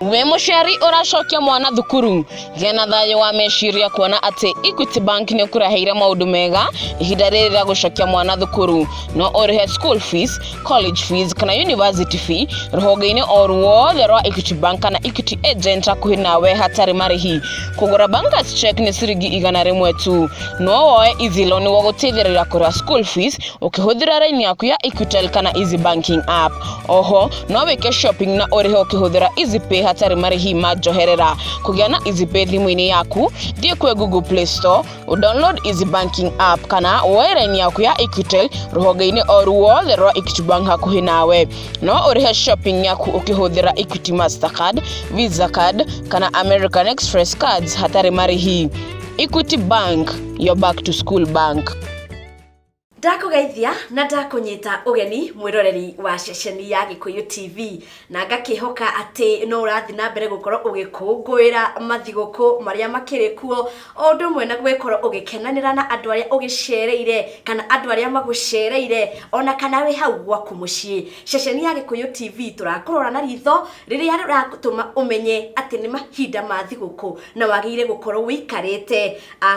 Wĩ mũciari ũracokia mwana thukuru, gĩa na thayũ wa meciria kuona atĩ Equity Bank nĩ ũkũreheire maũndũ mega ihinda rĩrĩ rĩa gũcokia mwana thukuru. No ũrĩhe school fees, college fees kana university fee rũhonge-inĩ o ruothe rwa Equity Bank kana Equity agent hakuhĩ nawe hatarĩ marĩhi. Kũgũra bankers check nĩ ciringi 100 tu. No woe easy loan nĩguo gũteithĩrĩria kũrĩha school fees ũkĩhũthĩra raini yaku ya Equitel kana Easy Banking app. Oho, no wĩke shopping na ũrĩhe ũkĩhũthĩra EasyPay hatarĩ marĩhi ma njoherera. Kũgĩa na EasyPay thimũ-inĩ yaku, thiĩ kwĩ Google Play Store, download Easy Banking app kana woe raini yaku ya Equitel rũhonge-inĩ o ruothe rwa Equity Bank hakuhĩ nawe. No ũrĩhe shopping yaku ũkĩhũthĩra Equity Mastercard, Visa card kana American Express cards hatarĩ marĩhi. Equity Bank, your back to school bank. Ndakũgeithia na ndakũnyita ũgeni mwĩroreri wa ceceni ya Gĩkũyũ TV, na ngakĩhoka atĩ no ũrathiĩ na mbere gũkorwo ũgĩkũngũĩra mathigũkũ marĩa makĩrĩ kuo, o ũndũ ũmwe na gũgĩkorwo ũgĩkenanĩra na andũ arĩa ũgĩcereire kana andũ arĩa magũcereire, ona kana wĩ hau gwaku mũciĩ. Ceceni ya Gĩkũyũ TV tũrakũrora na ritho rĩrĩa rĩratũma ũmenye atĩ nĩ mahinda ma thigũkũ na wagĩrĩire gũkorwo wĩikarĩte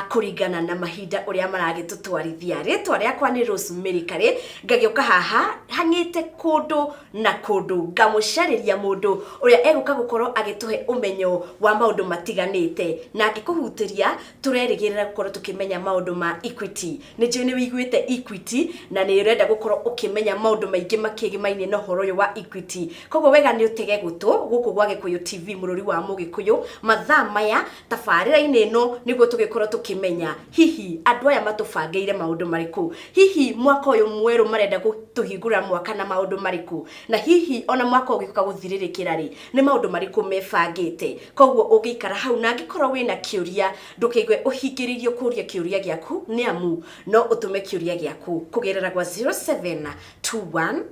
kũringana na mahinda ũrĩa maragĩtũtwarithia. Rĩtwa rĩakwa nĩ Rosemary Karĩ, ngagĩũka haha hang'ĩte kũndũ na kũndũ ngamũcarĩria mũndũ ũrĩa egũka gũkorwo agĩtũhe ũmenyo wa maũndũ matiganĩte, na ngĩkũhutĩria tũrerĩgĩrĩra gũkorwo tũkĩmenya maũndũ ma Equity. Nĩ njũĩ nĩ wĩiguĩte Equity na nĩ ũrenda gũkorwo ũkĩmenya maũndũ maingĩ makĩgĩmainie na ũhoro ũyũ wa Equity, koguo wega nĩ ũtege gũtũ gũkũ gwa Gĩkũyũ TV, mũrũri wa Mũgĩkũyũ, mathaa maya tabarĩra-inĩ ĩno, nĩguo tũgĩkorwo tũkĩmenya hihi andũ aya matũbangĩire maũndũ marĩkũ, hihi mwaka ũyũ mwerũ marenda gũtũhingũra mwaka na maũndũ marĩkũ, na hihi ona mwaka ũgĩũka gũthirĩrĩkĩra rĩ, nĩ maũndũ marĩkũ mebangĩte. Koguo ũngĩikara hau na angĩkorwo wĩna kĩũria, ndũkĩigue ũhingĩrĩirio kũria kĩũria gĩaku, nĩ amu no ũtũme kĩũria gĩaku kũgerera gwa 0721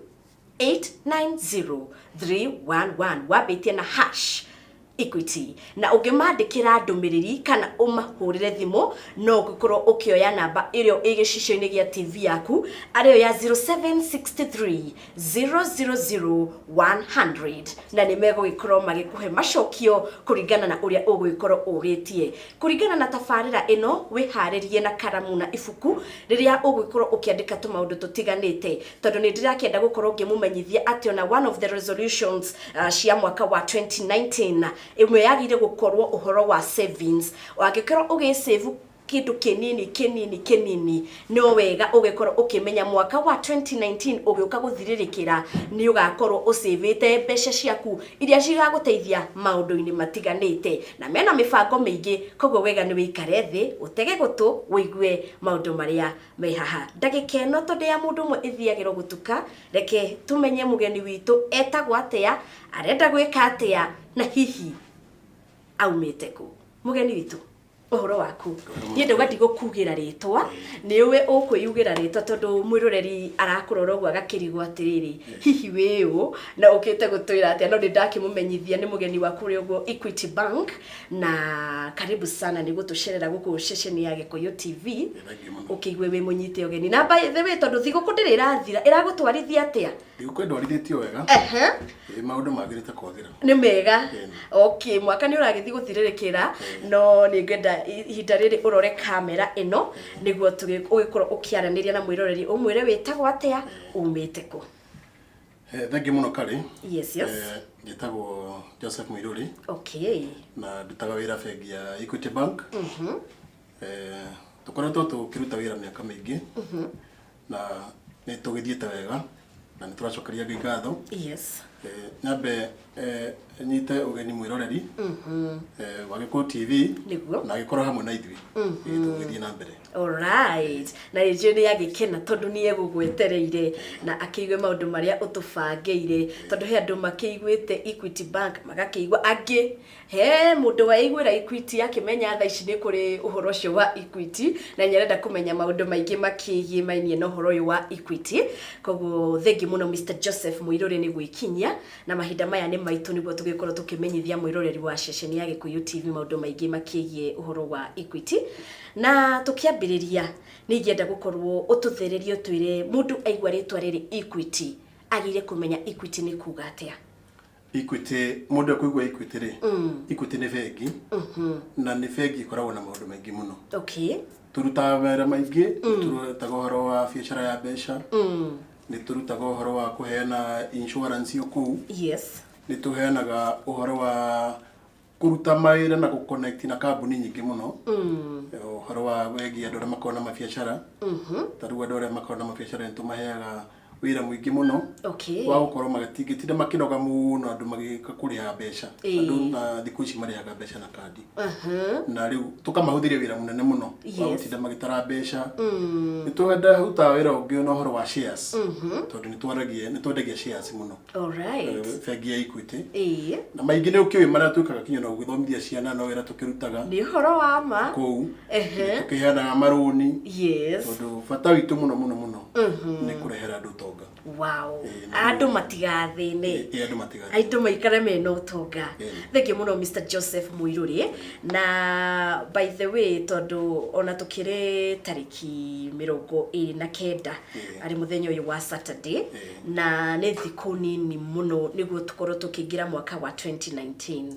890 311 wambĩtie na #Equity, na ũngĩmandĩkĩra ndũmĩrĩri kana ũmahũrĩre thimũ, no ũgĩkorwo ũkĩoya namba ĩrĩa ĩ gĩcicio-inĩ gĩa TV yaku, arĩyo ya 0763 000 100, na nĩ megũgĩkorwo magĩkũhe macokio kũringana na ũrĩa ũgũgĩkorwo ũrĩtie. Kũringana na tabarĩra ĩno, wĩharĩrie na karamu na ibuku rĩrĩa ũgũgĩkorwo ũkĩandĩka tũmaũndũ tũtiganĩte, tondũ nĩ ndĩrakĩenda gũkorwo ngĩmũmenyithia atĩ ona one of the resolutions cia mwaka wa 2019 ĩmwe yagĩrĩire gũkorwo ũhoro wa savings. Wangĩkorwo ũgĩsave kĩndũ kĩnini kĩnini kĩnini, no wega ũgĩkorwo ũkĩmenya mwaka wa 2019 ũgĩũka gũthirĩrĩkĩra nĩ ũgakorwo ũcĩvĩte mbeca ciaku iria cigagũteithia maũndũ-inĩ matiganĩte, na mena mĩbango mĩingĩ. Koguo wega nĩ wĩikare thĩ, ũtege gũtũ, wĩigue maũndũ marĩa me haha. Ndagĩka ĩno, tondũ ya mũndũ ũmwe ĩthiagĩrwo gũtuka, reke tũmenye mũgeni witũ etagwo atĩa, arenda gwĩka atĩa, na hihi aumĩte kũ. Mũgeni witũ, ũhoro waku? Niĩ ndauga ndigũkugĩra rĩtwa, nĩ ũĩ ũkwĩyugĩra rĩtwa, tondũ mwĩroreri arakũrora ũguo agakĩrigwo atĩrĩrĩ, hihi wĩ ũ na ũkĩte gũtwĩra atĩa? No nĩ ndakĩmũmenyithia nĩ mũgeni wa kũrĩa ũguo Equity Bank, na karibu sana nĩ gũtũcerera gũkũ ceceni ya Gĩkũyũ TV. Thank you mũno. Ũkĩigue wĩ mũnyite ũgeni. Na by the way, tondũ thigũkũ ndĩrĩ ĩrathira, ĩragũtwarithia atĩa? Thigũkũ ĩndwarithĩtio wega. Ĩ, maũndũ magĩrĩte kwagĩra. Nĩ mega. Ĩni. Okay, mwaka nĩ ũragĩthiĩ gũthirĩrĩkĩra, no nĩ ngwenda ihinda rĩrĩ ũrore kamera ĩno nĩguo ũgĩkorwo ũkĩaranĩria na mwĩroreri, ũmwĩre wĩtagwo atĩa, umĩte kũ. Thank you mũno, Karĩ. Yes. Njĩtagwo Joseph Mũirũri na ndutaga wĩra bengi ya Equity Bank. Tũkoretwo tũkĩruta wĩra mĩaka mĩingĩ na nĩ tũgĩthiĩte wega na nĩ tũracokeria Ngai ngatho. Nyambe nyite ũgeni mwĩroreri wa Gĩkũyũ TV na agĩkorwo hamwe na ithuĩ tũgĩthiĩ na mbere. Alright. Na nĩnjũĩ nĩ agĩkena tondũ nĩ egũgwetereire na akĩigue maũndũ marĩa ũtũbangĩire, tondũ he andũ makĩiguĩte Equity Bank, magakĩigua angĩ, he mũndũ waiguĩra Equity akĩmenya thaa ici nĩ kũrĩ ũhoro ũcio wa Equity na nĩ arenda kũmenya maũndũ maingĩ makĩgiĩ mainie na ũhoro ũyũ wa Equity. Koguo thengi mũno, Mr Joseph Mũirũrĩ, nĩ gwĩkinyia na mahinda maya nĩ maitũ nĩguo tũgĩkorwo tũkĩmenyithia mwĩroreri wa ceceni ya Gĩkũyũ TV maũndũ maingĩ makĩgiĩ ũhoro wa Equity. Na tũkĩambĩrĩria, nĩ ingĩenda gũkorwo ũtũthererie, ũtwĩre mũndũ aigua rĩtwa rĩrĩ Equity agĩrĩire kũmenya Equity nĩ kuga atĩa? Equity, mũndũ akũigua Equity rĩ, Equity nĩ bengi, na nĩ bengi ĩkoragwo na maũndũ maingĩ mũno. Tũrutaga mawĩra maingĩ, nĩ tũrutaga ũhoro wa biacara ya mbeca, nĩ tũrutaga ũhoro wa kũheana insurance o kũu, nĩ tũheanaga ũhoro wa kũruta mawĩra na gũconnect na kambuni nyingĩ mũno, ũhoro wa wegiĩ andũ arĩa makoragwo na mabiacara. Ta rĩu andũ arĩa makoragwo na mabiacara nĩ tũmaheaga wĩra mũingĩ mũno wa gũkorwo matingĩtinda makĩnoga mũno andũ magĩka kũrĩha mbeca. Andũ na thikũ ici marĩhaga mbeca na kandi, na rĩu tũkamahũthĩria wĩra mũnene mũno wa gũtinda magĩtara mbeca. Nĩ tũrutaga wĩra ũngĩ na ũhoro wa shares, tondũ nĩ twaragia, nĩ twendagia shares mũno, bengi ya Equity. Na maingĩ nĩ ũkĩũĩ marĩa twĩkaga, kinya na gũgĩthomithia ciana no wĩra tũkĩrutaga Nĩ ũhoro wa ma. kũu. Tũkĩheanaga marũni, tondũ bata witũ mũno mũno mũno nĩ kũrehera andũ ũtonga. Andũ matigathĩne. Ĩ, andũ matigathĩne. Andũ maikare mena ũtonga. Thengiũ mũno, Mr Joseph Mũirũrĩ. Na by the way, tondũ ona tũkĩrĩ tarĩki 29, arĩ mũthenya ũyũ wa Saturday, na nĩ thikũ nini mũno nĩguo tũkorwo tũkĩingĩra mwaka wa 2019.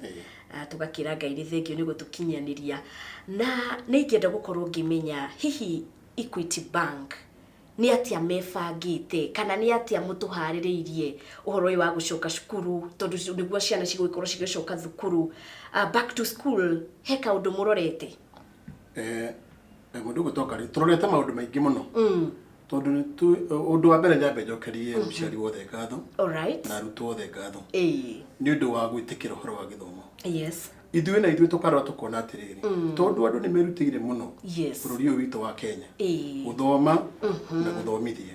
Tũgakĩra Ngai nĩ thengio nĩ gũtũkinyanĩria, na nĩ ingĩenda gũkorwo ngĩmenya hihi Equity Bank nĩ atĩa mebangĩte, kana nĩ atĩa mũtũharĩrĩirie ũhoro ũyũ wa gũcoka cukuru, tondũ nĩguo ciana cigũgĩkorwo cigĩcoka thukuru, back to school, he kaũndũ mũrorete? Mũndũ ũgũtoka rĩ, tũrorete maũndũ maingĩ mũno, tondũ ũndũ wa mbere nyambe njokerie mũciari wothe ngatho na arutwo othe ngatho nĩ ũndũ wa gwĩtĩkĩra ũhoro wa gĩthomo. Ithuĩ na ithuĩ tũkarora tũkona atĩrĩrĩ, tondũ andũ nĩ merutĩire mũno bũrũri ũyũ witũ wa Kenya gũthoma na gũthomithia,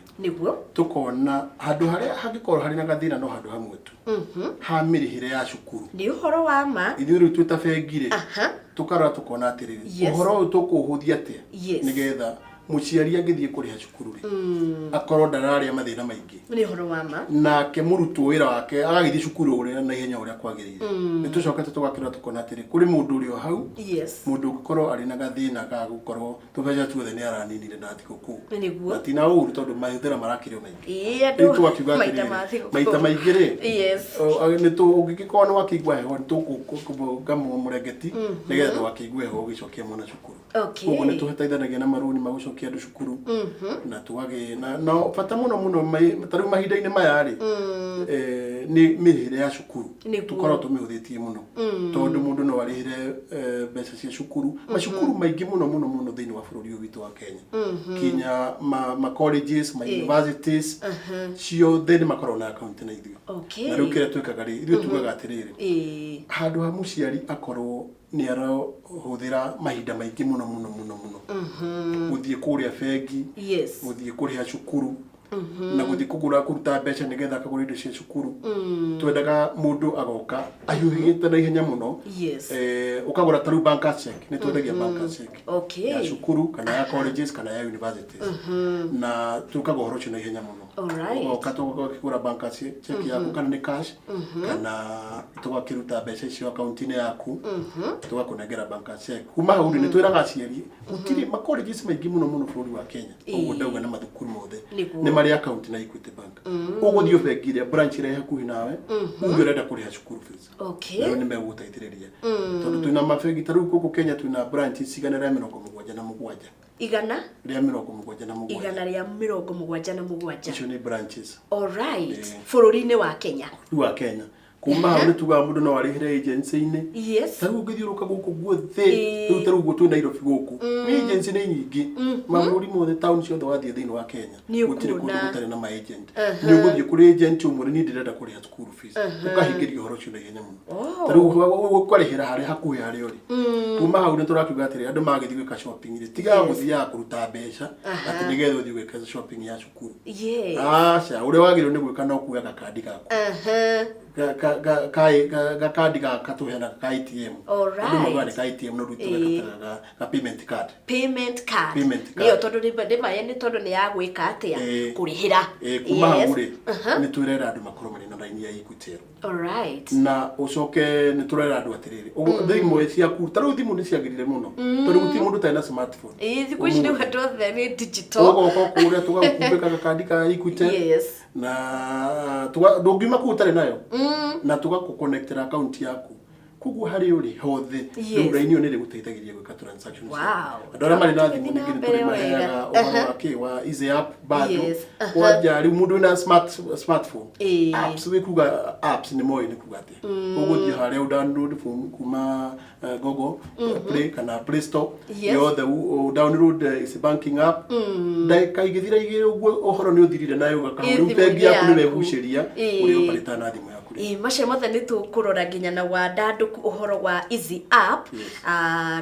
tũkona handũ harĩa hangĩkorwo harĩ na gathĩna no handũ hamwe tu, ha mĩrĩhĩre ya cukuru. Nĩ ũhoro wa ma. Ithuĩ rĩu twĩ ta bengi rĩ, tũkarora tũkona atĩrĩrĩ, ũhoro ũyũ tũkũũhũthia atĩa nĩgetha mũciari angĩthiĩ kũrĩha cukuru rĩ, akorwo ndararĩa mathĩna maingĩ. Nĩ ũhoro wa ma. Nake mũrutwo wĩra wake agagĩthiĩ cukuru ũrĩa na ihenya ũrĩa kwagĩrĩire. Nĩ tũcokete tũgakĩrora tũkona atĩrĩ, kũrĩ mũndũ ũrĩ o hau, mũndũ ũngĩkorwo arĩ na gathĩna ga gũkorwo tũbeca tuothe nĩ araninire na thigũkũ. Na ti na ũru, tondũ mahũthĩra marakĩrĩ o maingĩ. Ĩĩ, Rĩu andũ tũgakiuga maita ma atĩrĩrĩ, thigũkũ. Maita maingĩ rĩ, ũngĩgĩkorwo nĩ wakĩigua heho, nĩ tũkũbunga mũrengeti nĩgetha ndũgakĩigue heho ũgĩcokia mwana cukuru. Koguo nĩ tũteithanagia na marũni ma gũcokia andũ cukuru, na tũgagĩ na no bata mũno mũno ta rĩu mahinda-inĩ maya rĩ, nĩ mĩrĩhĩre ya cukuru. Tũkoragwo tũmĩhũthĩtie mũno, tondũ mũndũ no arĩhĩre mbeca cia cukuru, macukuru maingĩ mũno mũno mũno thĩinĩ wa bũrũri ũyũ witũ wa Kenya, kinya ma colleges, ma universities ciothe nĩ makoragwo na account na ithuĩ. Na rĩu kĩrĩa twĩkaga rĩ, ithuĩ tugaga atĩrĩrĩ, handũ ha mũciari akorwo nĩ arahũthĩra mahinda maingĩ mũno mũno mũno mũno gũthiĩ kũrĩa bengi, gũthiĩ kũrĩha cukuru na gũthiĩ kũgũra, kũruta mbeca nĩgetha akagũra indo cia cukuru, twendaga mũndũ agoka ahiũhĩte na ihenya mũno. Ũkagũra ta rĩu banker's check, nĩ twendagia banker's check ya cukuru kana ya colleges kana ya universities, na twĩkaga ũhoro ũcio na ihenya mũno. Ũgoka tũgakĩgũra banker's check yaku, kana nĩ cash, kana tũgakĩruta mbeca icio akaunti-inĩ yaku, tũgakũnengera banker's check. Kuma hau rĩ, nĩ twĩraga aciari gũtirĩ ma colleges maingĩ mũno mũno bũrũri wa Kenya, ũguo ndauga, na mathukuru mothe nĩ marĩ account na Equity Bank. Ũgũthiĩ bengi ĩrĩa, branch ĩrĩa ĩ hakuhĩ nawe, uge ũrenda kũrĩha cukuru fees. Nayo nĩ megũgũteithĩrĩria, tondũ twĩna mabengi ta rĩu gũkũ Kenya twĩna branches 177. Igana rĩa 77. 177. Icio nĩ branches. Bũrũri-inĩ wa Kenya. Bũrũri wa Kenya. Kuma hau nĩ tugaga mũndũ no arĩhĩre agency-inĩ. Ta rĩu ũngĩthiũrũrũka gũkũ guothe, rĩu ta rĩu ũguo twĩ Nairobi gũkũ, nĩ agency nĩ nyingĩ, mabũrũri mothe, town ciothe wathiĩ thĩinĩ wa Kenya, Nĩ gũtirĩ kũndũ ũkuona. gũtarĩ na ma agent. Nĩ ũgũthiĩ kũrĩ agent ũmwe, niĩ ndĩrenda kũrĩha school fees, ũkahingĩrio ũhoro ũcio na ihenya mũno. Ta rĩu ũkarĩhĩra harĩa hakuhĩ harĩa ũrĩ. Kuma hau nĩ tũrakiuga atĩrĩ, andũ magĩthiĩ gwĩka shopping rĩ, tigaga gũthiaga kũruta mbeca atĩ nĩgetha ũthiĩ gwĩka shopping ya cukuru. Aca, ũrĩa wagĩrĩirwo nĩ gwĩka no kuoya gakandi gaku, gakandi gaka tũheanaga ka ATM. Andũ maugaga nĩ ka ATM, no rĩu tũgetaga ga payment card. Payment card. Payment card. Nĩyo, tondũ nĩ nĩ tondũ nĩ ya gwĩka atĩa? Kũrĩhĩra. Kuma hau rĩ, nĩ twĩrera andũ makorwo marĩ na raini ya Equitel. Na ũcoke nĩ tũrera andũ atĩrĩrĩ, ũguo thimũ ciaku, ta rĩu thimũ nĩ ciagĩrire mũno, tondũ gũtirĩ mũndũ ũtarĩ na smartphone. Ĩĩ, thikũ ici rĩu andũ othe nĩ digital. Tũgoka kũrĩa tũgagũkumbĩka gakandi ka Equitel. Na ndũngiuma kũu ũtarĩ nayo, na tũgakũconnectĩra account yaku, koguo harĩ ũrĩ hothe. Rĩu raini ĩyo nĩ ĩrĩgũteithagĩrĩria gwĩka transactions. Andũ arĩa marĩ na thimũ Tũgĩthiĩ na ningĩ nĩ mbere tũrĩmaheaga wega. ũhoro wa kĩ wa easy app bado. Yes. Kwanja rĩu mũndũ wĩna smartphone, apps, wĩ kuga apps nĩ moĩ nĩ kuga atĩa. Ũgũthiĩ harĩa ũdownload phone kuma Google Play kana Play Store yothe, download easy banking app. Ndagĩka igĩthira igĩrĩ ũguo, ũhoro nĩ ũthirire nayo ũgakahau. Rĩu Ĩ, bengi yaku nĩwe yaku. ĩgucĩria ũrĩa ũparĩtaga na thimũ yaku rĩ. Ĩ, macio mothe nĩ tũkũrora nginya na wandandũku ũhoro wa easy app,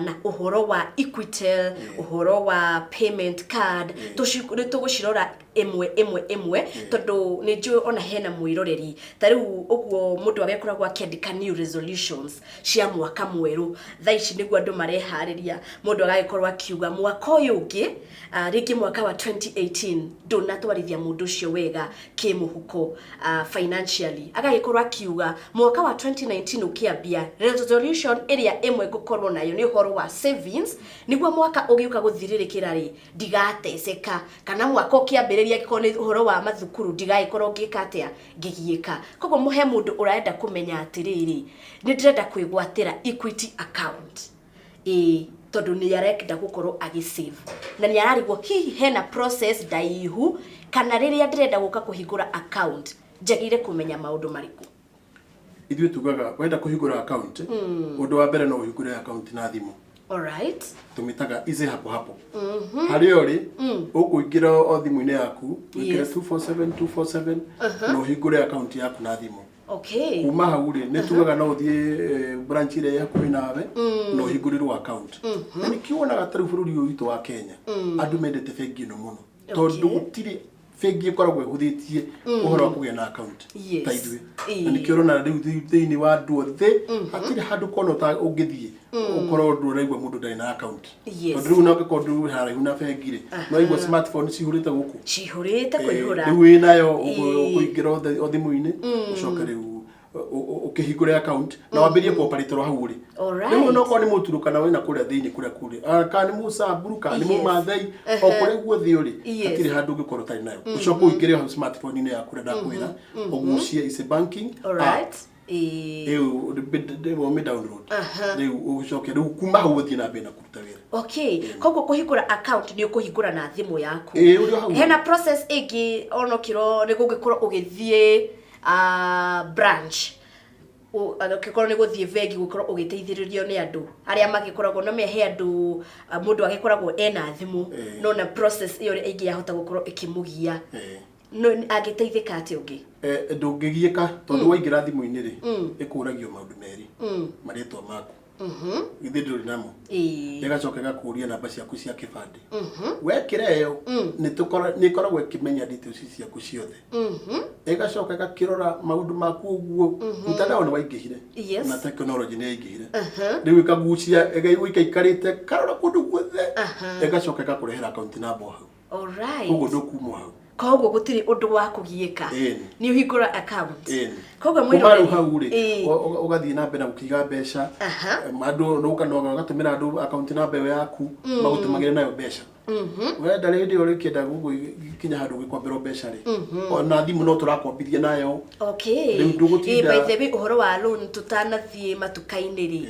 na ũhoro wa Equitel, ũhoro wa payment card. Nĩ tũgũcirora ĩmwe ĩmwe ĩmwe, tondũ nĩ njũĩ ona hena mwĩroreri ta rĩu ũguo mũndũ agĩkoragwo akĩandĩka new resolutions cia mwaka mwerũ. Thaa ici nĩguo andũ mareharĩria, mũndũ agagĩkorwo akiuga mwaka ũyũ ũngĩ, rĩngĩ mwaka wa 2018 ndũnatwarithia mũndũ ũcio wega kĩmũhuko, financially, agagĩkorwo akiuga mwaka wa 2019 ũkĩambia, resolution ĩrĩa ĩmwe ngũkorwo nayo nĩ ũhoro wa savings, nĩguo mwaka ũgĩũka gũthirĩrĩkĩra rĩ, ndigateceka, kana mwaka ũkĩambĩrĩria, angĩkorwo nĩ ũhoro wa mathukuru, ndigagĩkorwo ngĩka atĩa, ngĩgiĩka. Koguo mũhe mũndũ ũrenda kũmenya atĩrĩrĩ, nĩ ndĩrenda kwĩgwatĩra Equity account, ĩĩ, tondũ nĩ arenda gũkorwo agĩsave na nĩ ararigwo hihi hena process ndaihu, kana rĩrĩa ndĩrenda gũka kũhingũra account njagĩrĩire kũmenya maũndũ marĩkũ? Ithuĩ tugaga wenda kũhingũra account, ũndũ wa mbere no ũhingũre account na thimũ. Tũmĩtaga easy hapo hapo. Harĩa ũrĩ ũkũingĩra o thimũ-inĩ yaku, wĩkĩre 247 247 na ũhingũre account yaku na thimũ. Kuma hau rĩ, nĩ tugaga no ũthiĩ branch ĩrĩa ĩ hakuhĩ nawe na ũhingũrĩrwo account. Na nĩkĩo wonaga ta rĩu bũrũri ũyũ witũ wa Kenya andũ mendete bengi ĩno mũno, tondũ gũtirĩ bengi ĩkoragwo ĩhũthĩtie ũhoro wa kũgĩa na account ta ithuĩ. Na nĩkĩo ũrona rĩu thĩinĩ wa andũ othe hatirĩ handũ kona ũngĩthiĩ ũkorwo ũndũ ũraigua mũndũ ndarĩ na account. Tondũ rĩu no angĩkorwo ndũrĩ haraihu na bengi rĩ, no igua smartphone cihũrĩte gũkũ. Cihũrĩte kũihũra. Rĩu wĩ nayo ũkũingĩra o thimũ-inĩ, ũcoke rĩu ũkĩhingũre account na wambĩrĩrie kũoperate hau ũrĩ. Rĩu onokorwo nĩ mũturo kana wĩna kũrĩa thĩinĩ kũrĩa kũrĩ, kana nĩ mũcamburu kana nĩ mũmathai, o kũrĩa guothe ũrĩ, hatirĩ handũ ũngĩkorwo ũtarĩ nayo. Ũcoke ũingĩre hau smartphone-inĩ yaku ũrĩa ndakwĩra, ũgucie Easy Banking app. Rĩu ũmĩ download, rĩu ũcoke rĩu kuma hau ũthiĩ na mbere na kũruta wĩra. Okay, koguo kũhingũra account nĩ ũkũhingũra na thimũ yaku. Ĩĩ, ũrĩ o hau. Hena process ĩngĩ onokĩrwo nĩ gũgĩkorwo ũgĩthiĩ branch, angĩkorwo nĩ gũthiĩ bengi gũkorwo ũgĩteithĩrĩrio nĩ andũ arĩa magĩkoragwo no mehe andũ, mũndũ agĩkoragwo ena thimũ, no na process ĩyo ĩngĩ yahota gũkorwo ĩkĩmũgia, no angĩteithĩka atĩa ũngĩ? Ndũngĩgiĩka, tondũ waingĩra thimũ-inĩ rĩ, ĩkũragio maũndũ merĩ: marĩtwa maku, githĩ ndũrĩ namo? Ĩĩ. Ĩgacoka ĩgakũria namba ciaku cia kĩbandĩ. Wekĩra ĩyo, nĩ ĩkoragwo ĩkĩmenya details ciaku ciothe. Ĩgacoka ĩgakĩrora maũndũ maku ũguo. Mtandao nĩ waingĩhire na technology nĩ yaingĩhire. Rĩu ĩkagucia, ĩgaigua ĩkaikarĩte karora kũndũ guothe, ĩgacoka ĩgakũrehera account number hau. Koguo ndũkumwo hau. Koguo gũtirĩ ũndũ wa kũgiĩka. Nĩ ũhingũra account. Koguo Kuma rĩu mwĩroreri hau rĩ, ũgathiĩ na mbere na gũkĩiga mbeca. Andũ ũgatũmĩra andũ account number ĩyo yaku magũtũmagĩre nayo mbeca. Wenda rĩndĩ ĩyo rĩkĩenda gũkinya handũ ũgĩkomberwo mbeca rĩ, ona thimũ no tũrakombithia nayo. Rĩu ndũgũtinda- By the way, ũhoro wa loan, tũtanathiĩ matuka-inĩ rĩ,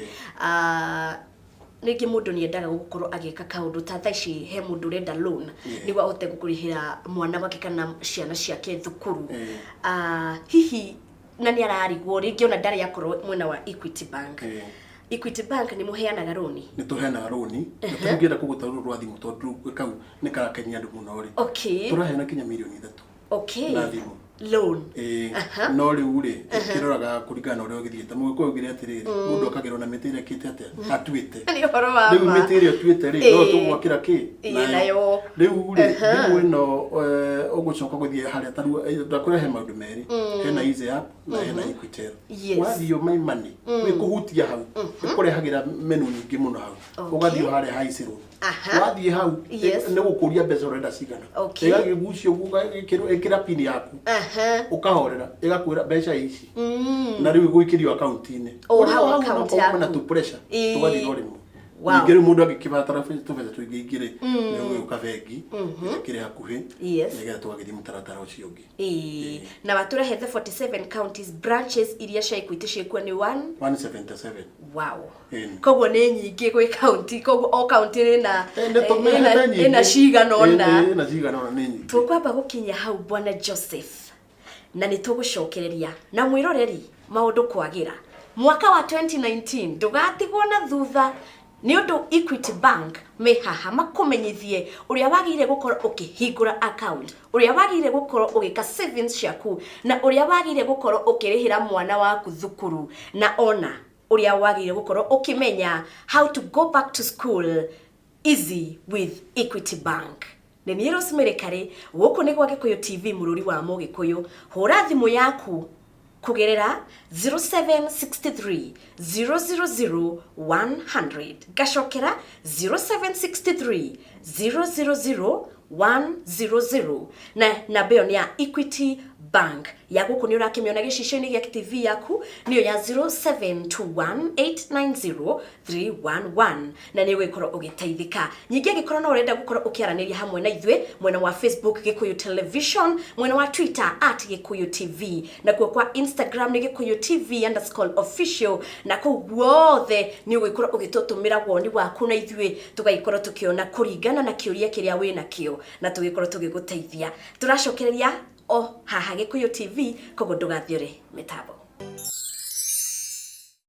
rĩngĩ mũndũ nĩ endaga gũkorwo agĩka kaũndũ ta thaa ici he mũndũ ũrenda loan nĩguo ahote kũrĩhĩra mwana wake kana ciana ciake thukuru. Hihi na nĩ ararigwo rĩngĩ ona ndarĩ akorwo mwena wa Equity Bank. Equity Bank nĩ mũheanaga rũni? Nĩ tũheanaga rũni, na tũngĩenda kũgũta rũrũ rwa thimũ, tondũ kau nĩ karakenia andũ mũno rĩ, tũraheana kinya mirioni 3 na thimũ. Loan. Ĩĩ, no rĩu rĩ, ĩkĩroraga kũringana na ũrĩa ũgĩthiĩte. Mũgĩkũyũ augire atĩrĩrĩ, mũndũ akagĩrwo na mĩtĩ ĩrĩa ĩkĩte atĩa atuĩte. Nĩ ũhoro wa Rĩu ma. mĩtĩ ĩrĩa ũtuĩte rĩ, no tũgwakĩra kĩ Nayo. Rĩu rĩ, thimũ ĩno, ũgũcoka gũthiĩ harĩa ta rĩu ndakũrehe maũndũ merĩ, hena Easy app na hena Equitel. Wathiĩ my money, wĩ kũhutia hau, ĩkũrehagĩra menu nyingĩ mũno hau. Ũgathiĩ harĩa ha Easy Loan. Wathiĩ hau, nĩ gũkũria mbeca ũrenda cigana. Ĩgagĩgucio ũguo, ĩkĩra pin yaku, ũkahorera, ĩgakwĩra mbeca ici, na rĩu ĩgũikĩrio akaunti-inĩ. O Ũrĩ hau o account no yaku. na tũ pressure tũgathira o rĩmwe. Ningĩ rĩu mũndũ angĩkĩbatara tũbeca tũingĩ ingĩ rĩ, nĩ ũgũka bengi ĩrĩa ĩkĩrĩ hakuhĩ, nĩgetha tũgagĩthiĩ mũtaratara ũcio ũngĩ. Ĩĩ. Na watũrehe the 47 counties, branches iria cia Equity ciĩkuo nĩ 1 177. Wow. Ĩni. Koguo nĩ nyingĩ gwĩ county, koguo o county ĩna Nĩ tũmĩhete nyingĩ. Ĩna cigana ũna. Ĩna cigana ũna, nĩ nyingĩ. Tũkwamba gũkinya hau, Bwana Joseph, na nĩ tũgũcokereria na mwĩroreri maũndũ kwagĩra mwaka wa 2019. Ndũgatigwo na thutha nĩ ũndũ Equity Bank me haha makũmenyithie ũrĩa wagĩrĩire gũkorwo ũkĩhingũra account, ũrĩa wagĩrĩire gũkorwo ũgĩka savings ciaku, na ũrĩa wagĩrĩire gũkorwo ũkĩrĩhĩra mwana waku thukuru, na ona ũrĩa wagĩrĩire gũkorwo ũkĩmenya how to go back to school easy with Equity Bank. Nĩ niĩ Rosemary Karĩ, gũkũ nĩ gwa Gĩkũyũ TV, mũrũri wa Mũgĩkũyũ. Hũra thimũ yaku kũgerera 0763 000 100. Ngacokera 0763 000 100, na namba ĩyo nĩ ya Equity Bank. Ya gũkũ nĩ ũrakĩmĩona gĩcicio-inĩ gĩa TV yaku, nĩyo ya 0721890311, na nĩ ũgũgĩkorwo ũgĩteithĩka. Ningĩ angĩkorwo no ũrenda gũkorwo ũkĩaranĩria hamwe na ithuĩ, mwena wa Facebook Gĩkũyũ Television, mwena wa Twitter @GĩkũyũTV, nakuo kwa Instagram nĩ GĩkũyũTV_official, na kũu guothe nĩ ũgũgĩkorwo ũgĩtũtũmĩra woni waku, na ithuĩ tũgagĩkorwo tũkĩona kũringana na kĩũria kĩrĩa wĩ nakĩo na tũgĩkorwo tũgĩgũteithia. Tũracokereria o haha Gĩkũyũ TV, koguo ndũgathiore mĩtambo.